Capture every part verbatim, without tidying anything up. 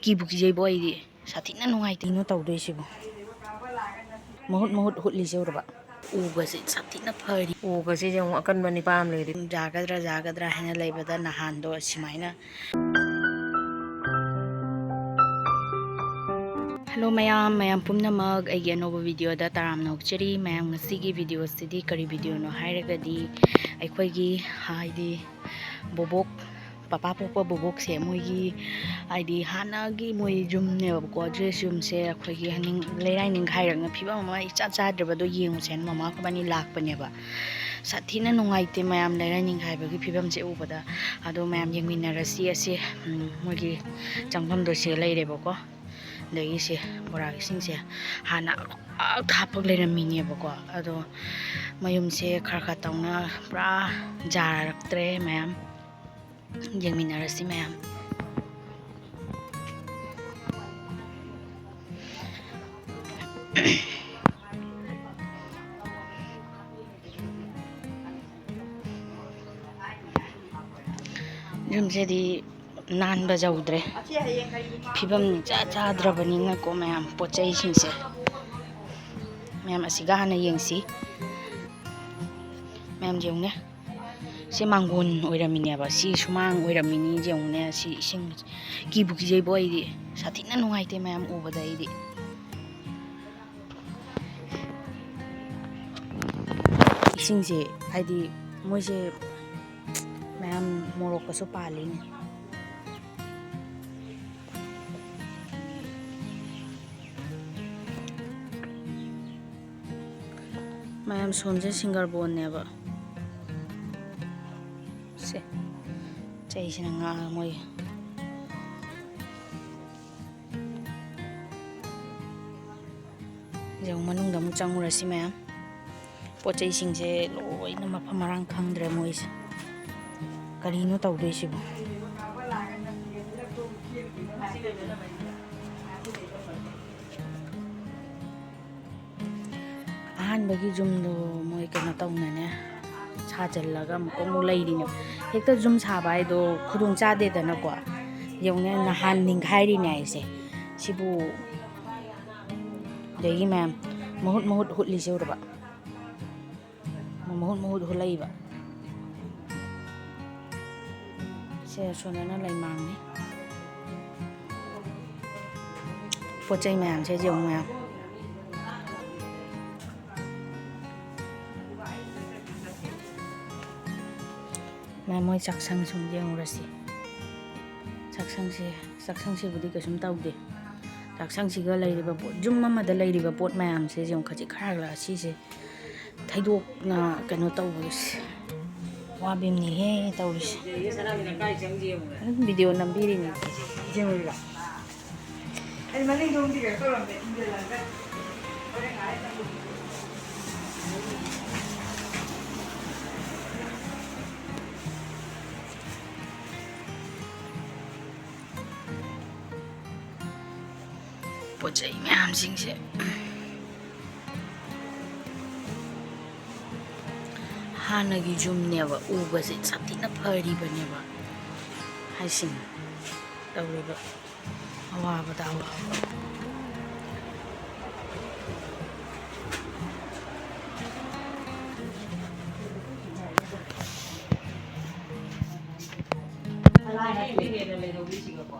ꯀꯤꯕꯨ ꯀꯤꯖꯩꯕꯣ ꯑꯩꯗꯤ꯫ ꯁꯥꯊꯤꯅ ꯅꯨꯡꯉꯥꯏꯇꯦ꯫ ꯀꯩꯅꯣ ꯇꯧꯗꯣꯏꯁꯤꯕꯣ? ꯃꯍꯨꯠ ꯃꯍꯨꯠ ꯍꯨꯠꯂꯤꯁꯦ ꯎꯔꯕ? ꯎꯒꯁꯦ ꯁꯥꯊꯤꯅ ꯐꯔꯤ꯫ ꯎꯒꯁꯦ ꯌꯦꯡꯉꯨ, ꯑꯀꯟꯕ ꯅꯤꯄꯥ ꯑꯃ ꯂꯩꯔꯤ꯫ ꯌꯥꯒꯗ꯭ꯔꯥ ꯌꯥꯒꯗ꯭ꯔꯥ ꯍꯥꯏꯅ ꯂꯩꯕꯗ ꯅꯍꯥꯟꯗꯣ ꯑꯁꯨꯃꯥꯏꯅ꯫ ꯍꯜꯂꯣ ꯃꯌꯥꯝ, ꯃꯌꯥꯝ ꯄꯨꯝꯅꯃꯛ ꯑꯩꯒꯤ ꯑꯅꯧꯕ ꯚꯤꯗꯤꯑꯣꯗ ꯇꯔꯥꯝꯅ ꯑꯣꯛꯆꯔꯤ꯫ ꯃꯌꯥꯝ, ꯉꯁꯤꯒꯤ ꯚꯤꯗꯤꯑꯣꯁꯤꯗꯤ ꯀꯔꯤ ꯚꯤꯗꯤꯑꯣꯅꯣ ꯍꯥꯏꯔꯒꯗꯤ, ꯑꯩꯈꯣꯏꯒꯤ ꯍꯥꯏꯗꯤ ꯕꯣꯕꯣꯛ, ꯄꯄꯥ ꯄꯣꯛꯄ ꯕꯣꯕꯣꯛꯁꯦ, ꯃꯣꯏꯒꯤ ꯍꯥꯏꯗꯤ ꯍꯥꯟꯅꯒꯤ ꯃꯣꯏ ꯌꯨꯝꯅꯦꯕꯀꯣ, ꯗ꯭ꯔꯦꯁ ꯌꯨꯝꯁꯦ ꯑꯩꯈꯣꯏꯒꯤ ꯅꯤꯡ-, ꯂꯩꯔꯥꯏ ꯅꯤꯡꯈꯥꯏꯔꯛꯅ ꯐꯤꯕꯝ ꯑꯃ ꯏꯆꯥ ꯆꯥꯗ꯭ꯔꯕꯗꯣ ꯌꯦꯡꯉꯨꯁꯦꯅ ꯃꯃꯥ ꯑꯩꯈꯣꯏꯕꯥꯅꯤ ꯂꯥꯛꯄꯅꯦꯕ꯫ ꯁꯥꯊꯤꯅ ꯅꯨꯡꯉꯥꯏꯇꯦ ꯃꯌꯥꯝ, ꯂꯩꯔꯥꯏ ꯅꯤꯡꯈꯥꯏꯕꯒꯤ ꯐꯤꯕꯝꯁꯦ ꯎꯕꯗ꯫ ꯑꯗꯣ ꯃꯌꯥꯝ ꯌꯦꯡꯃꯤꯟꯅꯔꯁꯤ꯫ ꯑꯁꯤ, ꯎꯝ, ꯃꯣꯏꯒꯤ ꯆꯪꯐꯝꯗꯣ ꯁꯤ ꯂꯩꯔꯦꯕꯀꯣ꯫ ꯑꯗꯒꯤ ꯁꯤ ꯕꯣꯔꯥꯒꯤ ꯏꯁꯤꯡꯁꯦ ꯍꯥꯟꯅ ꯑꯃꯨꯛꯇ ꯍꯥꯞꯄꯒ ꯂꯩꯔꯝꯃꯤꯅꯦꯕꯀꯣ꯫ ꯑꯗꯣ ꯃꯌꯨꯝꯁꯦ ꯈꯔ ꯈꯔ ꯇꯧꯅ ꯄꯨꯔꯥ ꯌꯥꯔꯛꯇ꯭ꯔꯦ ꯃꯌꯥꯝ꯫ ꯌꯦꯡꯃꯤꯟꯅꯔꯁꯤ ꯃꯌꯥꯝ꯫ ꯌꯨꯝꯁꯤꯗꯤ ꯅꯥꯟꯕ ꯌꯧꯗ꯭ꯔꯦ꯫ ꯐꯤꯕꯝ ꯏꯆꯥ ꯆꯥꯗ꯭ꯔꯕꯅꯤꯅꯀꯣ ꯃꯌꯥꯝ, ꯄꯣꯠ ꯆꯩꯁꯤꯡꯁꯦ꯫ ꯃꯌꯥꯝ ꯑꯁꯤꯒ ꯍꯥꯟꯅ ꯌꯦꯡꯁꯤ꯫ ꯃꯌꯥꯝ ꯌꯦꯡꯉꯨꯅꯦ꯫ ꯁꯤ ꯃꯥꯡꯒꯣꯟ ꯑꯣꯏꯔꯝꯃꯤꯅꯦꯕ꯫ ꯁꯤ ꯁꯨꯃꯥꯡ ꯑꯣꯏꯔꯝꯃꯤꯅꯤ꯫ ꯌꯦꯡꯉꯨꯅꯦ꯫ ꯁꯤ ꯏꯁꯤꯡ ꯀꯤꯕꯨ ꯀꯤꯖꯩꯕꯣ ꯑꯩꯗꯤ꯫ ꯁꯥꯊꯤꯅ ꯅꯨꯡꯉꯥꯏꯇꯦ ꯃꯌꯥꯝ ꯎꯕꯗ ꯑꯩꯗꯤ꯫ ꯏꯁꯤꯡꯁꯦ ꯍꯥꯏꯗꯤ ꯃꯣꯏꯁꯦ ꯃꯌꯥꯝ ꯃꯣꯔꯣꯛꯀꯁꯨ ꯄꯥꯜꯂꯤꯅꯦ꯫ ꯃꯌꯥꯝ ꯁꯣꯝꯁꯦ ꯁꯤꯡꯒꯔꯕꯣꯟꯅꯦꯕ꯫ ꯁꯦ, ꯆꯩꯁꯤꯅ ꯉꯥꯛꯑꯒ ꯃꯣꯏ꯫ ꯌꯦꯡꯉꯨ, ꯃꯅꯨꯡꯗ ꯑꯃꯨꯛ ꯆꯪꯉꯨꯔꯁꯤ ꯃꯌꯥꯝ꯫ ꯄꯣꯠ ꯆꯩꯁꯤꯡꯁꯦ ꯂꯣꯏꯅ ꯃꯐꯝ ꯃꯔꯥꯡ ꯈꯪꯗ꯭ꯔꯦ ꯃꯣꯏꯁꯦ꯫ ꯀꯔꯤꯅꯣ ꯇꯧꯗꯣꯏꯁꯤꯕꯣ? ꯑꯍꯥꯟꯕꯒꯤ ꯌꯨꯝꯗꯣ ꯃꯣꯏ ꯀꯩꯅꯣ ꯇꯧꯅꯅꯦ, ꯁꯥꯖꯤꯜꯂꯒ ꯑꯃꯨꯛꯀ ꯑꯃꯨꯛ ꯂꯩꯔꯤꯅꯦ꯫ ꯍꯦꯛꯇ ꯌꯨꯝ ꯁꯥꯕ ꯍꯥꯏꯗꯣ ꯈꯨꯗꯣꯡ ꯆꯥꯗꯦꯗꯅꯀꯣ꯫ ꯌꯦꯡꯉꯨꯅꯦ, ꯅꯍꯥꯟ ꯅꯤꯡꯈꯥꯏꯔꯤꯅꯦ ꯍꯥꯏꯁꯦ꯫ ꯁꯤꯕꯨ ꯑꯗꯒꯤ ꯃꯌꯥꯝ ꯃꯍꯨꯠ ꯃꯍꯨꯠ ꯍꯨꯠꯂꯤꯁꯦ ꯎꯔꯕ? ꯃꯍꯨꯠ ꯃꯍꯨꯠ ꯍꯨꯠꯂꯛꯏꯕ꯫ ꯁꯦ ꯁꯣꯅꯥꯅ ꯂꯩꯃꯥꯡꯅꯤ꯫ ꯄꯣꯠ ꯆꯩ ꯃꯌꯥꯝꯁꯦ ꯌꯦꯡꯉꯨ ꯃꯌꯥꯝ꯫ ꯃꯌꯥꯝ, ꯃꯣꯏ ꯆꯥꯛꯁꯪ ꯁꯨꯝ ꯌꯦꯡꯉꯨꯔꯁꯤ꯫ ꯆꯥꯛꯁꯪꯁꯦ, ꯆꯥꯛꯁꯪꯁꯤꯕꯨꯗꯤ ꯀꯩꯁꯨꯝ ꯇꯧꯗꯦ꯫ ꯆꯥꯛꯁꯪꯁꯤꯒ ꯂꯩꯔꯤꯕ ꯄꯣꯠ, ꯌꯨꯝ ꯑꯃꯗ ꯂꯩꯔꯤꯕ ꯄꯣꯠ ꯃꯌꯥꯝꯁꯦ ꯌꯦꯡꯉꯨ, ꯈꯖꯤꯛ ꯈꯔꯥꯛꯂ ꯑꯁꯤꯁꯦ ꯊꯩꯗꯣꯛꯅ ꯀꯩꯅꯣ ꯇꯧꯕꯁꯦ꯫ ꯋꯥꯕꯤꯝꯅꯤꯍꯦ ꯇꯧꯔꯤꯁꯦ꯫ ꯑꯗꯨꯝ ꯚꯤꯗꯤꯑꯣ ꯅꯝꯕꯤꯔꯤꯅꯤ꯫ ꯌꯦꯡꯉꯨꯔꯤꯕ? ꯑꯩ ꯃꯅꯤꯡꯗꯣꯝꯗꯤ ꯀꯩꯅꯣ ꯇꯧꯔꯝꯃꯦ, ꯏꯟꯖꯜꯂꯒ꯫ ꯍꯣꯔꯦꯟ ꯉꯥꯏꯍꯥꯛ ꯂꯩꯇꯅ ꯄꯣꯠ ꯆꯩ ꯃꯌꯥꯝꯁꯤꯡꯁꯦ꯫ ꯍꯥꯟꯅꯒꯤ ꯌꯨꯝꯅꯦꯕ, ꯎꯒꯁꯦ ꯁꯥꯊꯤꯅ ꯐꯔꯤꯕꯅꯦꯕ ꯍꯥꯏꯁꯤꯅꯤ꯫ ꯇꯧꯔꯤꯕ ꯑꯋꯥꯕꯗ ꯑꯋꯥꯕ꯫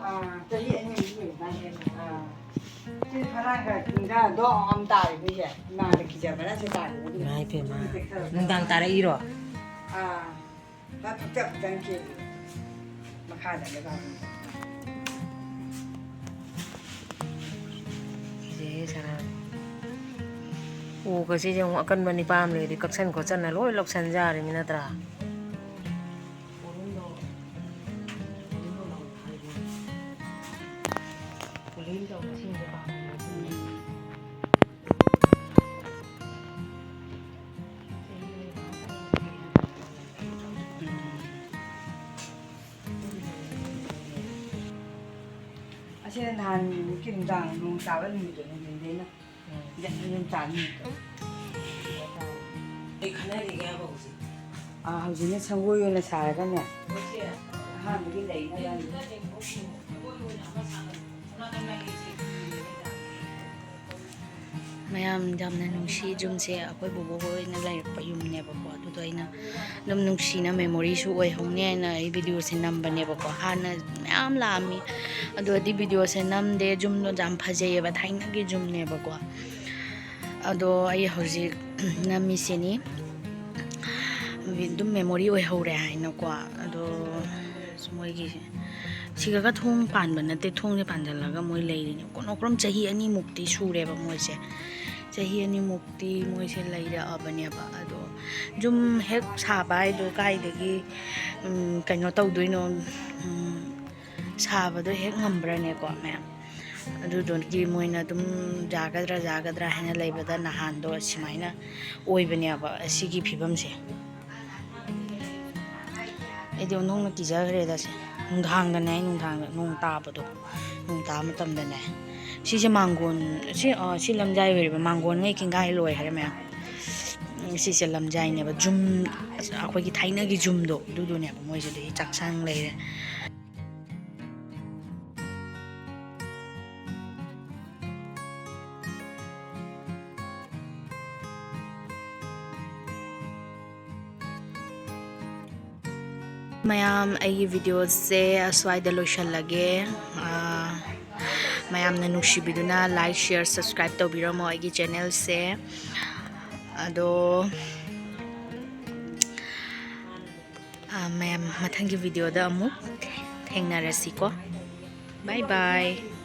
ꯑꯥ, ꯆꯍꯤ ꯑꯅꯤꯃꯨꯛ ꯂꯩꯕ ꯃꯥꯜꯂꯦ꯫ ꯑꯥ꯫ ꯁꯤ ꯐꯔꯥꯡꯒ ꯈꯤꯡꯖꯥꯗꯣ ꯑꯝ ꯇꯥꯔꯤꯕ ꯏꯁꯦ꯫ ꯏꯃꯥꯗ ꯀꯤꯖꯕꯅ ꯁꯤ ꯇꯥꯔꯤꯕ ꯑꯗꯨꯒ꯫ ꯏꯃꯥ ꯏꯄꯦꯝꯃ꯫ ꯅꯨꯡꯗꯥꯡ ꯇꯥꯔꯛꯏꯔꯣ? ꯑꯥ꯫ ꯃꯥ ꯐꯛꯆ ꯐꯛꯆꯅ ꯆꯦꯜꯂꯤ꯫ ꯃꯈꯥꯗ ꯂꯩꯕꯥꯛ꯫ ꯏꯆꯦ ꯁꯅꯥ꯫ ꯎꯒꯁꯦ ꯌꯦꯡꯉꯨ, ꯑꯀꯟꯕ ꯅꯤꯄꯥ ꯑꯃ ꯂꯩꯔꯗꯤ ꯀꯛꯁꯟ ꯈꯣꯠꯆꯟꯅ ꯂꯣꯏ ꯂꯧꯁꯟ ꯌꯥꯔꯤꯃꯤ ꯅꯠꯇ꯭ꯔꯥ? ꯑꯁꯤꯅ ꯅꯍꯥꯟ ꯅꯨꯃꯤꯠꯀꯤ ꯅꯨꯡꯗꯥꯡ ꯅꯣꯡ ꯇꯥꯕ ꯅꯨꯃꯤꯠꯇꯣ, ꯅꯨꯡꯊꯤꯟꯗꯩꯅ꯫ ꯎꯝ꯫ ꯌꯥꯝ ꯌꯥꯝ ꯇꯥ ꯅꯨꯃꯤꯠꯇꯣ꯫ ꯑꯩ ꯈꯟꯅꯔꯤꯒꯦ ꯍꯥꯏꯕ ꯍꯧꯖꯤꯛ꯫ ꯑꯥ, ꯍꯧꯖꯤꯛꯅ ꯁꯪꯒꯣꯏ ꯑꯣꯏꯅ ꯁꯥꯔꯒꯅꯦ꯫ ꯃꯁꯤ ꯃꯌꯥꯝ ꯌꯥꯝꯅ ꯅꯨꯡꯁꯤ ꯌꯨꯝꯁꯦ꯫ ꯑꯩꯈꯣꯏ ꯕꯣꯕꯣ ꯍꯣꯏꯅ ꯂꯩꯔꯛꯄ ꯌꯨꯝꯅꯦꯕꯀꯣ꯫ ꯑꯗꯨꯗꯣ ꯑꯩꯅ ꯑꯗꯨꯝ ꯅꯨꯡꯁꯤꯅ memoryꯁꯨ ꯑꯣꯏꯍꯧꯅꯤ ꯍꯥꯏꯅ ꯑꯩ videoꯁꯦ ꯅꯝꯕꯅꯦꯕꯀꯣ꯫ ꯍꯥꯟꯅ ꯃꯌꯥꯝ ꯂꯥꯛꯑꯝꯃꯤ, ꯑꯗꯨꯗꯤ videoꯁꯦ ꯅꯝꯗꯦ꯫ ꯌꯨꯝꯗꯣ ꯌꯥꯝ ꯐꯖꯩꯌꯦꯕ, ꯊꯥꯏꯅꯒꯤ ꯌꯨꯝꯅꯦꯕꯀꯣ꯫ ꯑꯗꯣ ꯑꯩ ꯍꯧꯖꯤꯛ ꯅꯝꯃꯤꯁꯤꯅꯤ꯫ ꯑꯗꯨꯝ memory ꯑꯣꯏꯍꯧꯔꯦ ꯍꯥꯏꯅꯀꯣ꯫ ꯑꯗꯣ ꯃꯣꯏꯒꯤ ꯁꯤꯒꯒ ꯊꯣꯡ ꯄꯥꯟꯕ ꯅꯠꯇꯦ, ꯊꯣꯡꯁꯦ ꯄꯥꯟꯁꯤꯜꯂꯒ ꯃꯣꯏ ꯂꯩꯔꯤꯅꯦ꯫ ꯀꯣꯟꯅꯣꯀ꯭ꯔꯣꯝ ꯆꯍꯤ ꯑꯅꯤꯃꯨꯛꯇꯤ ꯁꯨꯔꯦꯕ ꯃꯣꯏꯁꯦ꯫ ꯆꯍꯤ ꯑꯅꯤꯃꯨꯛꯇꯤ ꯃꯣꯏꯁꯦ ꯂꯩꯔꯛꯑꯕꯅꯦꯕ꯫ ꯑꯗꯣ ꯌꯨꯝ ꯍꯦꯛ ꯁꯥꯕ ꯍꯥꯏꯗꯣ ꯀꯥꯏꯗꯒꯤ, ꯎꯝ, ꯀꯩꯅꯣ ꯇꯧꯗꯣꯏꯅꯣ? ꯎꯝ, ꯁꯥꯕꯗꯣ ꯍꯦꯛ ꯉꯝꯕ꯭ꯔꯅꯦꯀꯣ ꯃꯌꯥꯝ? ꯑꯗꯨꯗꯨꯒꯤ ꯃꯣꯏꯅ ꯑꯗꯨꯝ ꯌꯥꯒꯗ꯭ꯔꯥ ꯌꯥꯒꯗ꯭ꯔꯥ ꯍꯥꯏꯅ ꯂꯩꯕꯗ ꯅꯍꯥꯟꯗꯣ ꯁꯨꯃꯥꯏꯅ ꯑꯣꯏꯕꯅꯦꯕ ꯑꯁꯤꯒꯤ ꯐꯤꯕꯝꯁꯦ꯫ ꯑꯩꯗꯤ ꯑꯣꯟꯊꯣꯛꯅ ꯀꯤꯖꯈ꯭ꯔꯦꯗ ꯁꯦ꯫ ꯅꯨꯡꯗꯥꯡꯗꯅꯦ, ꯑꯩ ꯅꯨꯡꯗꯥꯡꯗ ꯅꯣꯡ ꯇꯥꯕꯗꯣ, ꯅꯣꯡ ꯇꯥꯕ ꯃꯇꯝꯗꯅꯦ꯫ ꯁꯤꯁꯦ ꯃꯥꯡꯒꯣꯟ, ꯁꯤ, ꯑ, ꯁꯤ ꯂꯝꯖꯥꯏ ꯑꯣꯏꯔꯤꯕ ꯃꯥꯡꯒꯣꯟꯉꯩ ꯀꯤꯡꯒꯥꯏ ꯂꯣꯏꯈ꯭ꯔꯦ ꯃꯌꯥꯝ꯫ ꯁꯤꯁꯦ ꯂꯝꯖꯥꯏꯅꯦꯕ, ꯌꯨꯝ, ꯑꯩꯈꯣꯏꯒꯤ ꯊꯥꯏꯅꯒꯤ ꯌꯨꯝꯗꯣ ꯑꯗꯨꯗꯨꯅꯦꯕ꯫ ꯃꯣꯏꯁꯤꯗꯤ ꯆꯥꯛꯁꯪ ꯂꯩꯔꯦ꯫ ꯃꯌꯥꯝ, ꯑꯩꯒꯤ videoꯁꯦ ꯑꯁ꯭ꯋꯥꯏꯗ ꯂꯣꯏꯁꯤꯜꯂꯒꯦ꯫ ꯑꯥ, ꯃꯌꯥꯝꯅ ꯅꯨꯡꯁꯤꯕꯤꯗꯨꯅ like, share, subscribe ꯇꯧꯕꯤꯔꯝꯃꯣ ꯑꯩꯒꯤ channelꯁꯦ꯫ ꯑꯗꯣ, ꯑꯥ, ꯃꯌꯥꯝ ꯃꯊꯪꯒꯤ videoꯗ ꯑꯃꯨꯛ ꯊꯦꯡꯅꯔꯁꯤꯀꯣ꯫ Bye bye꯫